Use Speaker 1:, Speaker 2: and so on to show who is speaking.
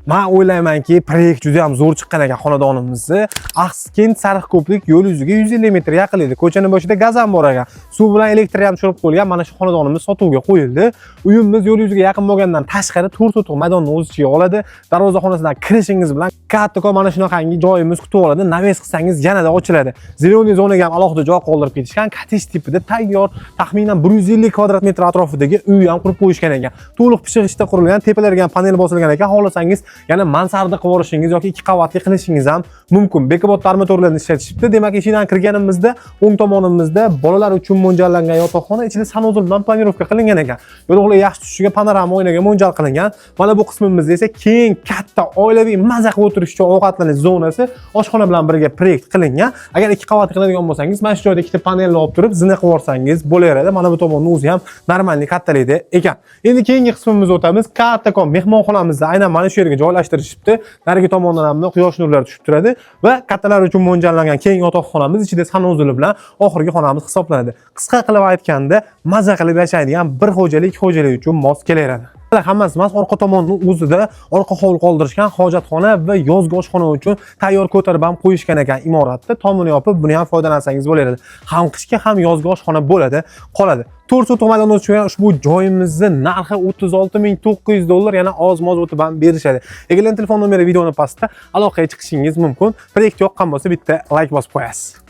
Speaker 1: Man o'ylaymanki, proyekt juda ham zo'r chiqqan ekan xonadonimizni. Axskent sariq ko'prik yo'l yuziga 150 metr yaqin edi. Ko'chani boshida gaz ham bor ekan. Suv bilan elektr ham tushirib qo'yilgan. Mana shu xonadonimiz sotuvga qo'yildi. Uyimiz yo'l yuziga yaqin bo'lgandan tashqari 4 sotix maydonni o'z ichiga oladi. Darvozaxonasidan kirishingiz bilan kattakon mana shunaqangi joyimiz kutib oladi. Навес qilsangiz, yanada ochiladi. Зелёный zonaga ham alohida joy qoldirib ketishgan. Kottej tipida tayyor, taxminan 150 kvadrat metr atrofidagi uy ham qurib qo'yishgan ekan. To'liq pishiq g'ishtda qurilgan, tepalarga ham panel bosilgan ekan. Xohlasangiz, yana mansarda qilib yuborishingiz yoki ikki qavatli qilishingiz ham mumkin. Bekobod armaturlarni ishlatishibdi. Demak, eshikdan kirganimizda o'ng tomonimizda bolalar uchun mo'ljallangan yotoqxona, ichida санузел bilan планировка qilingan ekan. Yorug'lik yaxshi tushishiga panorama oynaga mo'ljal qilingan. Mana bu qismimizda esa keng, katta oilaviy maza qilib o'tirish uchun ovqatlanish zonasi oshxona bilan birga proyekt qilingan. Agar ikki qavatli qiladigan bo'lsangiz, mana shu joyda ikkita panelni olib turib, zina qilib yuborsangiz bo'laveradi. Mana bu tomonni o'zi ham нормальный kattalikda ekan. Endi keyingi qismimizga o'tamiz. Kattakon mehmonxonamizni aynan mana shu yerga joylashtirishibdi. Narigi tomondan ham quyosh nurlari tushib turadi va kattalar uchun mo'ljallangan keng yotoqxonamiz ichida санузел i bilan oxirgi xonamiz hisoblanadi. Qisqa qilib aytganda, maza qilib yashaydigan bir xo'jalik, ikki xo'jalik uchun mos kelaveradi. Hammasi emas, orqa tomonni o'zida orqa hovli qoldirishgan, hojatxona va yozgi oshxona uchun tayyor ko'tarib ham qo'yishgan ekan imoratda. Tomini yopib, buni ham foydalansangiz bo'laveradi. Ham qishki, ham yozgi oshxona bo'ladi, qoladi. 4 sotix maydonda tushgan ushbu joyimizni narxi 36 900 dollar, yana oz-moz o'tib ham berishadi. Egalarining telefon nomeri videoni pastda, aloqaga chiqishingiz mumkin. Proyekt yoqqan bo'lsa, bitta layk bosib qo'yasiz.